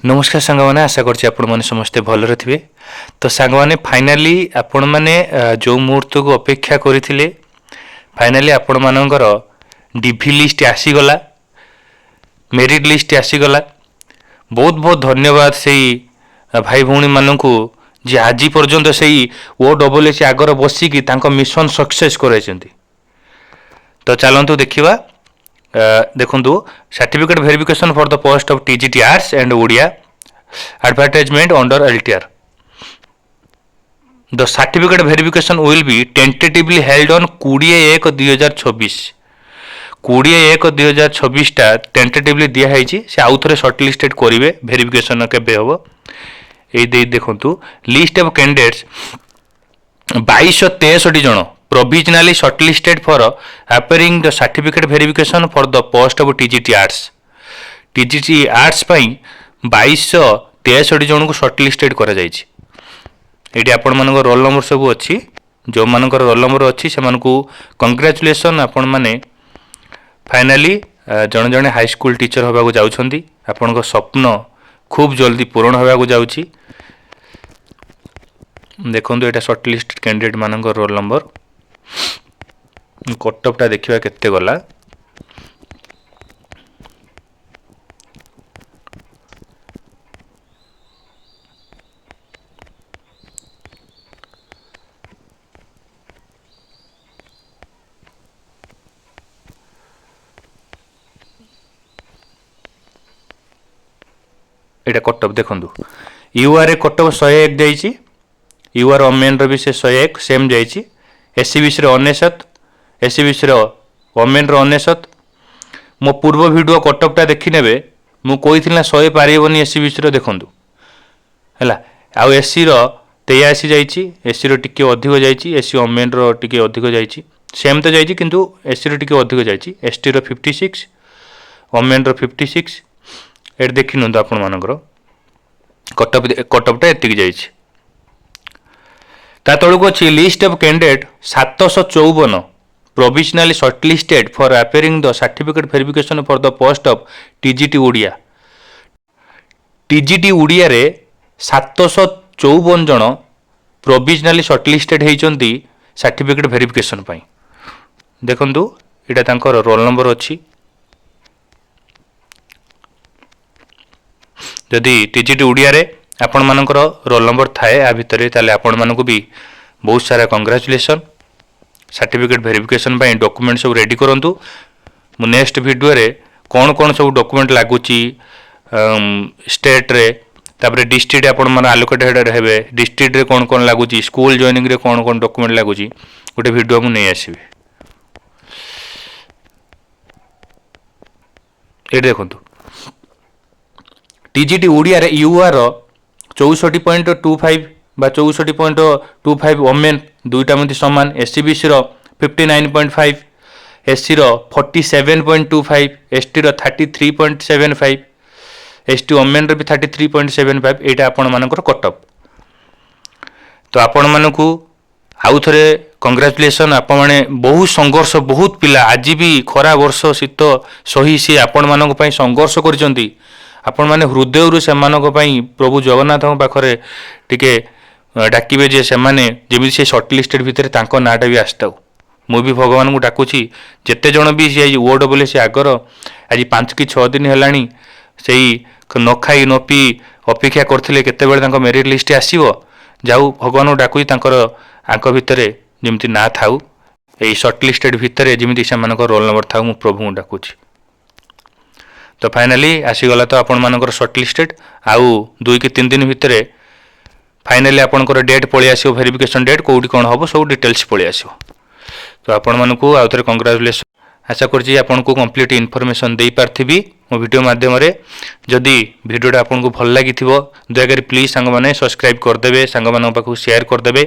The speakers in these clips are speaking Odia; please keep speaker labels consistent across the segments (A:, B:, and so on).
A: ନମସ୍କାର ସାଙ୍ଗମାନେ, ଆଶା କରୁଛି ଆପଣମାନେ ସମସ୍ତେ ଭଲରେ ଥିବେ। ତ ସାଙ୍ଗମାନେ, ଫାଇନାଲି ଆପଣମାନେ ଯେଉଁ ମୁହୂର୍ତ୍ତକୁ ଅପେକ୍ଷା କରିଥିଲେ, ଫାଇନାଲି ଆପଣମାନଙ୍କର ଡିଭି ଲିଷ୍ଟ ଆସିଗଲା, ମେରିଟ୍ ଲିଷ୍ଟ ଆସିଗଲା। ବହୁତ ବହୁତ ଧନ୍ୟବାଦ ସେଇ ଭାଇ ଭଉଣୀମାନଙ୍କୁ, ଯିଏ ଆଜି ପର୍ଯ୍ୟନ୍ତ ସେଇ ଓ ଡବଲ୍ ଏସ୍ ଆଗରେ ବସିକି ତାଙ୍କ ମିଶନ ସକ୍ସେସ୍ କରାଇଛନ୍ତି। ତ ଚାଲନ୍ତୁ ଦେଖିବା। ଦେଖନ୍ତୁ, certificate verification for the post of TGT Arts and Odia advertisement under LTR. The certificate verification will be tentatively held on 20/1/2026। 20/1/2026ଟା ଟେଣ୍ଟେଟିଭଲି ଦିଆହେଇଛି। ସେ ଆଉ ଥରେ ସର୍ଟ ଲିଷ୍ଟେଡ୍ କରିବେ, ଭେରିଫିକେସନ୍ କେବେ ହେବ। ଏଇ ଦେଇ ଦେଖନ୍ତୁ, ଲିଷ୍ଟ ଅଫ୍ କ୍ୟାଣ୍ଡିଡେଟ୍ସ 2263 ଜଣ provisionally shortlisted for appearing the certificate verification for the post of TGT Arts. TGT Arts ପାଇଁ 2263 ଜଣଙ୍କୁ ସର୍ଟଲିଷ୍ଟେଡ୍ କରାଯାଇଛି। ଏଇଠି ଆପଣମାନଙ୍କ ରୋଲ୍ ନମ୍ବର ସବୁ ଅଛି। ଯେଉଁମାନଙ୍କର ରୋଲ୍ ନମ୍ବର ଅଛି, ସେମାନଙ୍କୁ କଂଗ୍ରାଚୁଲେସନ୍। ଆପଣମାନେ ଫାଇନାଲି ଜଣେ ଜଣେ ହାଇସ୍କୁଲ ଟିଚର ହେବାକୁ ଯାଉଛନ୍ତି। ଆପଣଙ୍କ ସ୍ୱପ୍ନ ଖୁବ୍ ଜଲ୍ଦି ପୂରଣ ହେବାକୁ ଯାଉଛି। ଦେଖନ୍ତୁ, ଏଇଟା ସର୍ଟଲିଷ୍ଟ କ୍ୟାଣ୍ଡିଡେଟ୍ ମାନଙ୍କ ରୋଲ୍ ନମ୍ବର। କଟଅଫ୍ଟା ଦେଖିବା କେତେ ଗଲା। ଏଇଟା କଟଅଫ୍ ଦେଖନ୍ତୁ। You R A cut-off 101 ଯାଇଛି। You ଆର୍ ଓମେନ୍ର ବି ସେ 101 ସେମ୍ ଯାଇଛି। ଏସ୍ ଇ ବି ସିର 99, ଏସ୍ ଇ ବି ସିର ଓମେନ୍ର 99। ମୋ ପୂର୍ବ ଭିଡ଼ିଓ କଟଅଫ୍ଟା ଦେଖିନେବେ। ମୁଁ କହିଥିଲି ନା, 100 ପାରିବନି ଏସ୍ ଇ ବି ସିର, ଦେଖନ୍ତୁ ହେଲା। ଆଉ ଏସ୍ ସିର 83 ଯାଇଛି। ଏସ୍ ସିର ଟିକେ ଅଧିକ ଯାଇଛି, ଏସ୍ ସି ଓମେନ୍ର ଟିକେ ଅଧିକ ଯାଇଛି। ସେମ୍ ତ ଯାଇଛି, କିନ୍ତୁ ଏସ୍ ସିର ଟିକେ ଅଧିକ ଯାଇଛି। ଏସ୍ ଟିର 56, ଓମେନ୍ର 56। ଏଠି ଦେଖିନିଅନ୍ତୁ, ଆପଣମାନଙ୍କର କଟଅଫ୍ଟା ଏତିକି ଯାଇଛି। ତା ତଳକୁ ଅଛି list of candidate 754 provisionally shortlisted for appearing the certificate verification for the post of TGT Odia. TGT ଓଡ଼ିଆରେ 754 ଜଣ ପ୍ରୋଭିଜନାଲି ସର୍ଟଲିଷ୍ଟେଡ୍ ହେଇଛନ୍ତି ସାର୍ଟିଫିକେଟ୍ ଭେରିଫିକେସନ୍ ପାଇଁ। ଦେଖନ୍ତୁ, ଏଇଟା ତାଙ୍କର ରୋଲ୍ ନମ୍ବର ଅଛି। ଯଦି ଟିଜିଟି ଓଡ଼ିଆରେ ଆପଣମାନଙ୍କର ରୋଲ୍ ନମ୍ବର ଥାଏ ଆ ଭିତରେ, ତାହେଲେ ଆପଣମାନଙ୍କୁ ବି ବହୁତ ସାରା କଂଗ୍ରାଚୁଲେସନ୍। ସାର୍ଟିଫିକେଟ୍ ଭେରିଫିକେସନ୍ ପାଇଁ ଡକୁମେଣ୍ଟ ସବୁ ରେଡ଼ି କରନ୍ତୁ। ମୁଁ ନେକ୍ସଟ ଭିଡ଼ିଓରେ କ'ଣ କ'ଣ ସବୁ ଡକୁମେଣ୍ଟ ଲାଗୁଛି ଷ୍ଟେଟ୍ରେ, ତାପରେ ଡିଷ୍ଟ୍ରିକ୍ଟ ଆପଣମାନେ ଆଲୋକେଟେଡ଼ ହେବେ, ଡିଷ୍ଟ୍ରିକ୍ଟରେ କ'ଣ କ'ଣ ଲାଗୁଛି, ସ୍କୁଲ ଜଏନିଂରେ କ'ଣ କ'ଣ ଡକୁମେଣ୍ଟ ଲାଗୁଛି, ଗୋଟେ ଭିଡ଼ିଓ ମୁଁ ନେଇ ଆସିବି। ଏଇଠି ଦେଖନ୍ତୁ, ଟିଜିଟି ଓଡ଼ିଆରେ you ଆର୍ 64.25 ବା 64.25, ଓମେନ୍ ଦୁଇଟା ମଧ୍ୟ ସମାନ। ଏସ୍ ଇ ବି ସିର 59.5, ଏସ୍ ସିର 47.25, ଏସ୍ ଟିର 33.75, ଏସ୍ ଟି ଓମେନ୍ର ବି 33.75। ଏଇଟା ଆପଣମାନଙ୍କର କଟଅଫ୍। ତ ଆପଣମାନଙ୍କୁ ଆଉ ଥରେ କଂଗ୍ରାଚୁଲେସନ୍। ଆପଣମାନେ ବହୁତ ସଂଘର୍ଷ, ବହୁତ ପିଲା ଆଜି ବି ଖରା, ବର୍ଷ, ଶୀତ ସହି ସିଏ ଆପଣମାନଙ୍କ ପାଇଁ ସଂଘର୍ଷ କରିଛନ୍ତି। ଆପଣମାନେ ହୃଦୟରୁ ସେମାନଙ୍କ ପାଇଁ ପ୍ରଭୁ ଜଗନ୍ନାଥଙ୍କ ପାଖରେ ଟିକେ ଡାକିବେ ଯେ ସେମାନେ ଯେମିତି ସେ ସର୍ଟ ଲିଷ୍ଟେଡ୍ ଭିତରେ ତାଙ୍କ ନାଁଟା ବି ଆସିଥାଉ। ମୁଁ ବି ଭଗବାନଙ୍କୁ ଡାକୁଛି, ଯେତେ ଜଣ ବି ସେ ଓ ଡବଲ୍ ସେ ଆଗର ଆଜି 5 କି 6 ଦିନ ହେଲାଣି ସେଇ ନ ଖାଇ ନ ପିଇ ଅପେକ୍ଷା କରିଥିଲେ, କେତେବେଳେ ତାଙ୍କ ମେରିଟ୍ ଲିଷ୍ଟ ଆସିବ। ଯାଉ, ଭଗବାନଙ୍କୁ ଡାକୁଛି, ତାଙ୍କର ଆଙ୍କ ଭିତରେ ଯେମିତି ନାଁ ଥାଉ, ଏଇ ସର୍ଟ ଲିଷ୍ଟେଡ୍ ଭିତରେ ଯେମିତି ସେମାନଙ୍କ ରୋଲ୍ ନମ୍ବର ଥାଉ, ମୁଁ ପ୍ରଭୁଙ୍କୁ ଡାକୁଛି। ତ ଫାଇନାଲି ଆସିଗଲା ତ ଆପଣମାନଙ୍କର ସର୍ଟ ଲିଷ୍ଟେଡ୍। ଆଉ 2 କି 3 ଦିନ ଭିତରେ ଫାଇନାଲି ଆପଣଙ୍କର ଡେଟ୍ ପଳେଇ ଆସିବ, ଭେରିଫିକେସନ୍ ଡେଟ୍ କେଉଁଠି କ'ଣ ହେବ, ସବୁ ଡିଟେଲ୍ସ ପଳେଇ ଆସିବ। ତ ଆପଣମାନଙ୍କୁ ଆଉ ଥରେ କଂଗ୍ରାଚୁଲେସନ୍। ଆଶା କରୁଛି ଆପଣଙ୍କୁ କମ୍ପ୍ଲିଟ୍ ଇନଫର୍ମେସନ୍ ଦେଇପାରିଥିବି ମୋ ଭିଡ଼ିଓ ମାଧ୍ୟମରେ। ଯଦି ଭିଡ଼ିଓଟା ଆପଣଙ୍କୁ ଭଲ ଲାଗିଥିବ, ଦୟାକରି ପ୍ଲିଜ୍ ସାଙ୍ଗମାନେ ସବସ୍କ୍ରାଇବ୍ କରିଦେବେ, ସାଙ୍ଗମାନଙ୍କ ପାଖକୁ ସେୟାର କରିଦେବେ।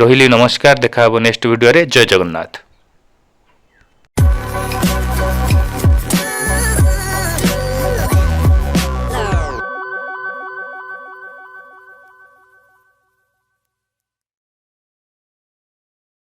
A: ରହିଲି, ନମସ୍କାର। ଦେଖା ହେବ ନେକ୍ସଟ ଭିଡ଼ିଓରେ। ଜୟ ଜଗନ୍ନାଥ।